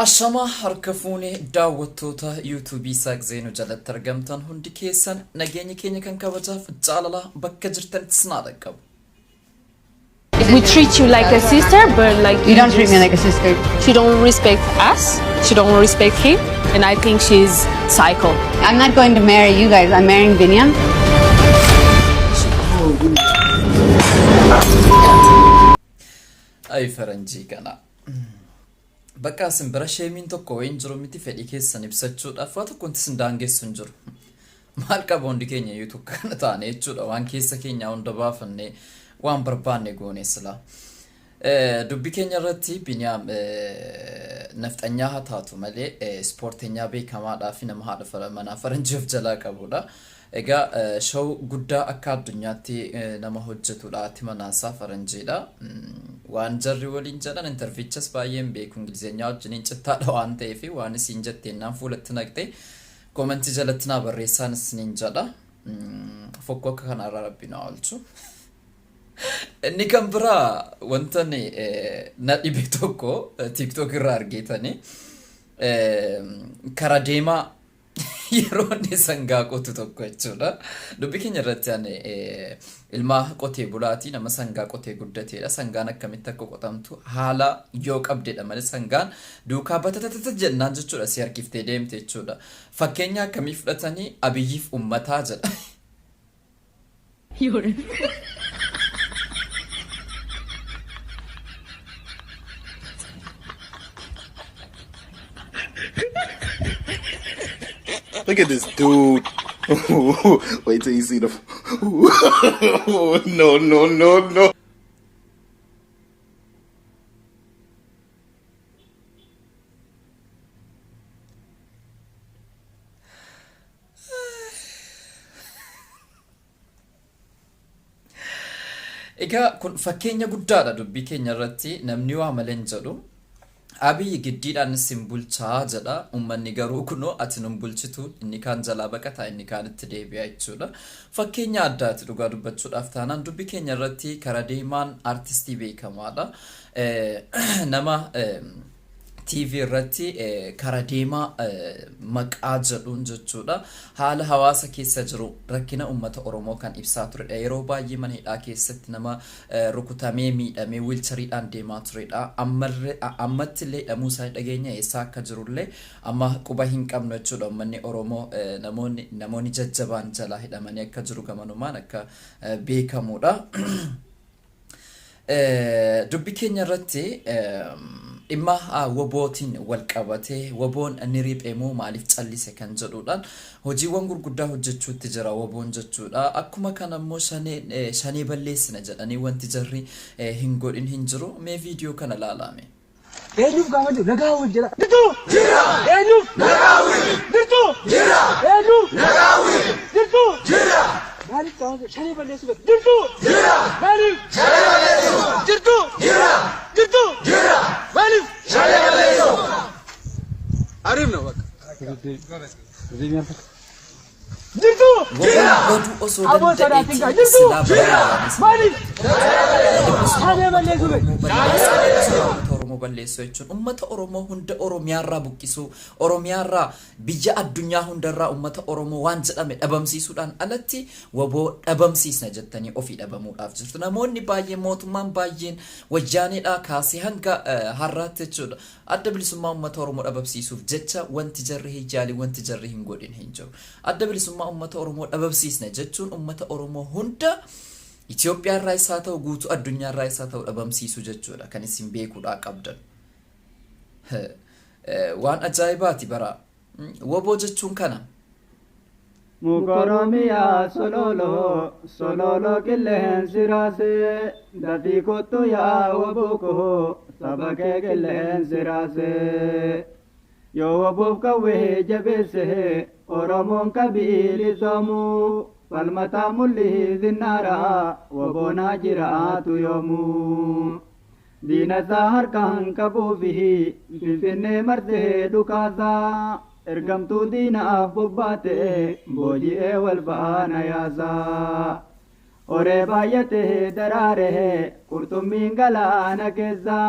Ashamaa harka fuunee daawwattoota yuutuubii Isaaq Zeenuu jalatti argamtan hundi keessan nageenya keenya kan kabajaaf jaalalaa bakka jirtanitti isin haa dhaqqabu. We treat you like a sister, but like You don't treat me like a sister. She don't respect us. She don't respect him, and I think she's psycho. I'm not going to marry you guys. I'm marrying Binyam. Ay faranjii kana. Bakka isin bira sheemiin tokko wayiin jiru miti fedhii keessan ibsachuudhaaf waa tokko wanti isin daangessu hin jiru. Maal qaba hundi keenya iyyuu tokko kana taane jechuudha waan keessa keenyaa hunda baafannee waan barbaanne goone silaa. Dubbii keenya irratti Biniyaam nafxanyaa haa taatu malee ispoortenyaa beekamaadhaa fi nama haadha manaa faranjii of jalaa qabudha. Egaa show guddaa akka addunyaatti nama hojjetudha. Haati manaasaa faranjiidha. Waan jarri waliin jedhan intervichas baay'ee hin beeku. Ingilizeenyaa wajjiniin cittaadha waan ta'eef waan isiin jetteennaan fuulatti naqxe koomentii jalatti naa barreessaan isiniin jedha. Fokkoo akka kanaarraa rabbi na oolchu. Inni kan biraa wanta na dhibe tokko TikTok irraa argeetanii kara deemaa yeroo inni sangaa qotu tokko jechuudha. Dubbii keenya irratti ani ilma qotee bulaati nama sangaa qotee guddateedha. Sangaan akkamitti akka qotamtu haala yoo qabdedha malee sangaan duukaa batatatata jennaan jechuudha si harkiftee deemte jechuudha. Fakkeenya akkamii fudhatanii Abiyyiif ummataa jedha. Look at this dude. Wait till you see the. No, no, no, no. Egaa kun fakkeenya guddaadha dubbii keenya irratti namni waa malee hin jedhu. Abiyyi giddiidhaan isin bulchaa jedha. Uummanni garuu kunoo ati nun bulchitu inni kaan jalaa baqataa inni kaan itti deebi'a jechuudha. Fakkeenya addaati dhugaa dubbachuudhaaf taanaan dubbii keenya irratti kara deemaan artistii beekamaadha. Nama TV irratti kara deemaa maqaa jedhuun jechuudha. Haala hawaasa keessa jiru rakkina uummata Oromoo kan ibsaa turedha. Yeroo baay'ee mana hidhaa keessatti nama rukutamee miidhamee wiilchariidhaan deemaa turedha. Ammatti illee hidhamuu isaa dhageenya eessaa akka jirullee amma quba hin qabnu jechuudha. Uummanni Oromoo namoonni namoonni jajjabaan jalaa hidhamanii akka jiru gamanumaan akka beekamudha. Dubbi keenya irratti dhimma wobootiin wal qabatee woboon ni riphee moo maaliif callise kan jedhuudhaan hojiiwwan gurguddaa hojjechuutti jira woboon jechuudha. Akkuma kana immoo shanee balleessina jedhanii wanti jarri hin godhin hin jiru. Mee viidiyoo kana ilaalaame. Eenyuuf gaafa jiru nagaa wal jedha. Jirtu! Jira! Eenyuuf? Nagaa wili! Jirtu! Jira! Eenyuuf? Nagaa wili! Jirtu! Jira! Maaliif gaafa jiru shanee balleessuu beeku? Jirtu! Jira! Maaliif? Shanee balleessuu! Jirtu! Jira! Jirtu! Jira! Maaliif? Shanee balleessuu! Ariif na bakka. Jirtu! Woboon baduu osoo Aboo sodaatiin danda'eeti gaa jirtu! silaa bara wayyaanee sana Maaliif? Adda bilisummaa Shanee uummata balleessuu Oromoo beeku. balleessa jechuun uummata Oromoo balleessuu jechuun uummata Oromoo hunda Oromiyaarraa buqqisuu Oromiyaarraa biyya addunyaa hundarraa uummata Oromoo waan jedhame dhabamsiisuudhaan alatti waboo dhabamsiisna jettanii ofii dhabamuudhaaf jirtu. Namoonni baay'een mootummaan baay'een wayyaaneedhaa kaasee hanga har'aatti jechuudha Adda Bilisummaa Ummata Oromoo dhababsiisuuf jecha wanti jarri hin yaalin, wanti jarri hin godhin hin jiru. Adda Bilisummaa Ummata Oromoo dhababsiisna jechuun ummata Oromoo hunda Itoophiyaa irraa isaa ta'u guutuu addunyaa irraa isaa ta'u dhabamsiisuu jechuudha kan isin beekuudhaa qabdan. Waan ajaa'ibaati bara. Woboo jechuun kana. Muka Oromiyaa sololoo sololoo qilleensi raasee dafii kottu yaa woboo koo saba kee qilleensi raasee yoo woboof qawwee jabeesse Oromoon ka bilisoomu falmataa mul'ii zinnaara woboon haa jiraatu yoomuu diina isaa harkaan qabuufi Finfinnee marsee dhukaasaa. Ergamtuu diinaaf bobbaate booji'ee wal faana yaasa. Horee baay'ate daraare qurxummiin galaana keessa.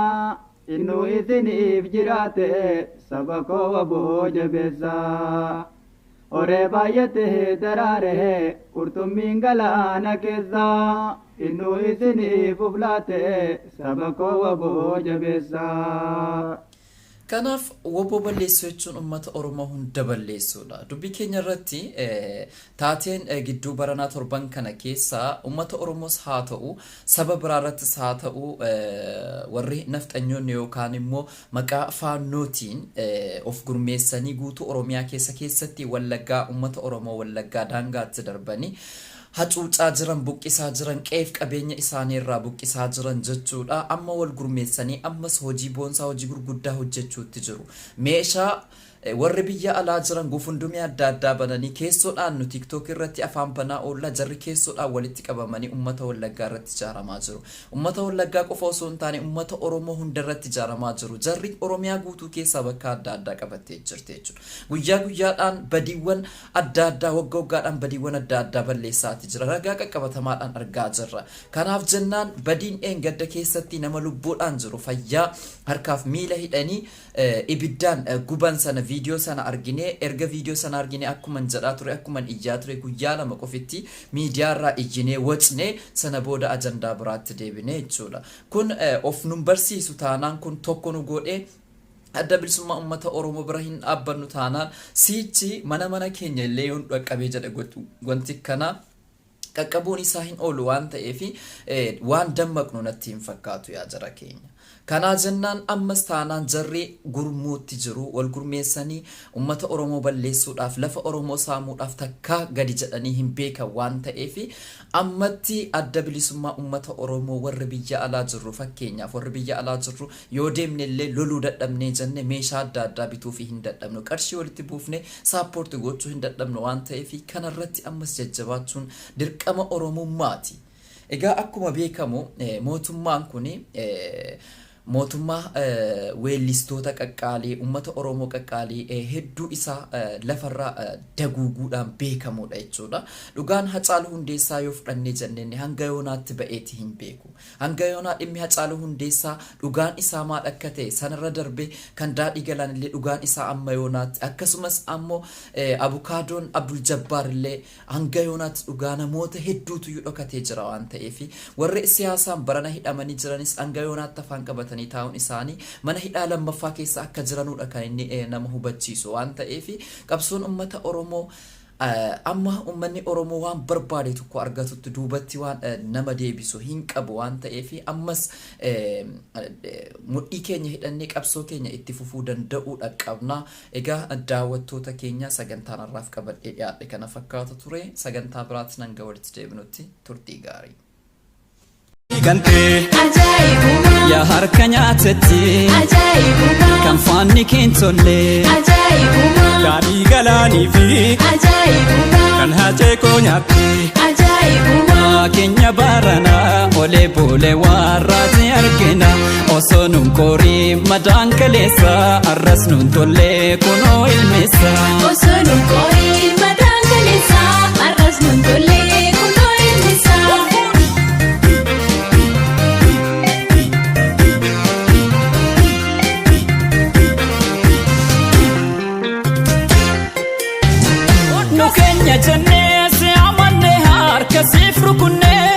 Innuu isiniif jiraate saba koo waboo jabeessaa. Horee baay'atee daraare qurxummiin galaana keessaa. Innuu isiniif uflaate saba koo waboo jabeessaa. Kanaaf wbo balleessuu jechuun uummata Oromoo hunda balleessuudha. Dubbii keenya irratti taateen gidduu baranaa torban kana keessa uummata Oromoos haa ta'u saba biraa irrattis haa ta'u warri nafxanyoonni yookaan immoo maqaa faannootiin of gurmeessanii guutuu Oromiyaa keessa keessatti Wallaggaa uummata Oromoo Wallaggaa daangaatti darbanii hacuucaa jiran, buqqisaa jiran, qe'eef qabeenya isaanii irraa buqqisaa jiran jechuudha. Amma wal gurmeessanii ammas hojii boonsaa, hojii gurguddaa hojjechuutti jiru. Meeshaa warri biyya alaa jiran gufundumii adda addaa bananii keessoodhaan nu TikTok irratti afaan banaa oolla jarri keessoodhaan walitti qabamanii ummata Wallaggaa irratti ijaaramaa jiru. Ummata Wallaggaa qofa osoo hin taane ummata Oromoo hunda irratti ijaaramaa jiru. Jarri Oromiyaa guutuu keessaa bakka adda addaa qabattee jirti jechuudha. Guyyaa guyyaadhaan badiiwwan adda addaa wagga waggaadhaan badiiwwan adda addaa balleessaati jira. Ragaa qaqqabatamaadhaan argaa jirra. Kanaaf jennaan badiin dheengadda keessatti nama lubbuudhaan jiru fayyaa harkaaf miila hidhanii ibiddaan guban sana viidiyoo sana arginee erga viidiyoo sana arginee akkuman jedhaa ture akkuman iyyaa ture guyyaa 2 qofitti miidiyaarraa iyyinee wacnee sana booda ajandaa biraatti deebinee jechuudha. Kun of nun barsiisu taanaan kun tokko nu godhee Adda Bilisummaa Uummata Oromoo bira hin dhaabbannu taanaan siichi mana mana keenya illee yoo nu dhaqqabee jedhe wanti akkanaa qaqqabuun isaa hin oolu waan ta'eef waan dammaqnu natti hin fakkaatu yaa jara keenya. Kanaa jennaan ammas taanaan jarri gurmuutti jiru wal gurmeessanii uummata Oromoo balleessuudhaaf lafa Oromoo saamuudhaaf takkaa gadi jedhanii hin beekan waan ta'eef ammatti Adda Bilisummaa Uummata Oromoo warri biyya alaa jirru fakkeenyaaf warri biyya alaa jirru Yoo deemne illee loluu dadhabnee jenne meeshaa adda addaa bituufii hin dadhabnu. Qarshii walitti buufnee saappoorti gochuu hin dadhabnu waan ta'eef kana irratti ammas jajjabaachuun dirqama Oromummaati. Egaa akkuma beekamu mootummaan kun mootummaa weellistoota qaqqaalii, uummata Oromoo qaqqaalii hedduu isaa lafarraa daguuguudhaan beekamuudha jechuudha. Dhugaan Hacaaluu Hundeessaa yoo fudhannee jennenne hanga yoonaatti ba'eeti hin beeku. Hanga yoonaa dhimmi Hacaaluu Hundeessaa dhugaan isaa maal akka ta'e sanarra darbee kan Daadhii Galaan illee dhugaan isaa amma yoonaatti akkasumas ammoo Abukaadoon Abdul Jabbaar illee hanga yoonaatti dhugaa namoota hedduutuyyuu dhokatee jira waan ta'eef warri siyaasaan barana hidhamanii jiranis hanga yoonaatti afaan qabatanii taa'uun isaanii mana hidhaa lammaffaa keessa akka jiranuudha kan inni nama hubachiisu waan ta'eef qabsoon ummata Oromoo Amma ummanni Oromoo waan barbaade tokko argatutti duubatti waan nama deebisu hin qabu waan ta'eef ammas mudhii keenya hidhannee qabsoo keenya itti fufuu danda'uudha qabna. Egaa daawwattoota keenya sagantaan har'aaf qabadhee dhiyaadhe kana fakkaata ture. Sagantaa biraatiin hanga walitti deebinutti turtii gaarii. Gantee Ajaa'ibuma yaa harka nyaatetti Ajaa'ibuma kan faanni keen tolle Ajaa'ibuma daadhii galaanii fi Ajaa'ibuma kan haacee koo nyaatte Ajaa'ibuma keenya baranaa olee boolee warraati argina osoo nun qorii madaan kaleessa arras nun tollee kunoo ilmeessa. Osoo nun qorii madaan kaleessa arras nun tollee kunoo ilmisa. Nu keenya jennee si amanne harka siif rukunnee.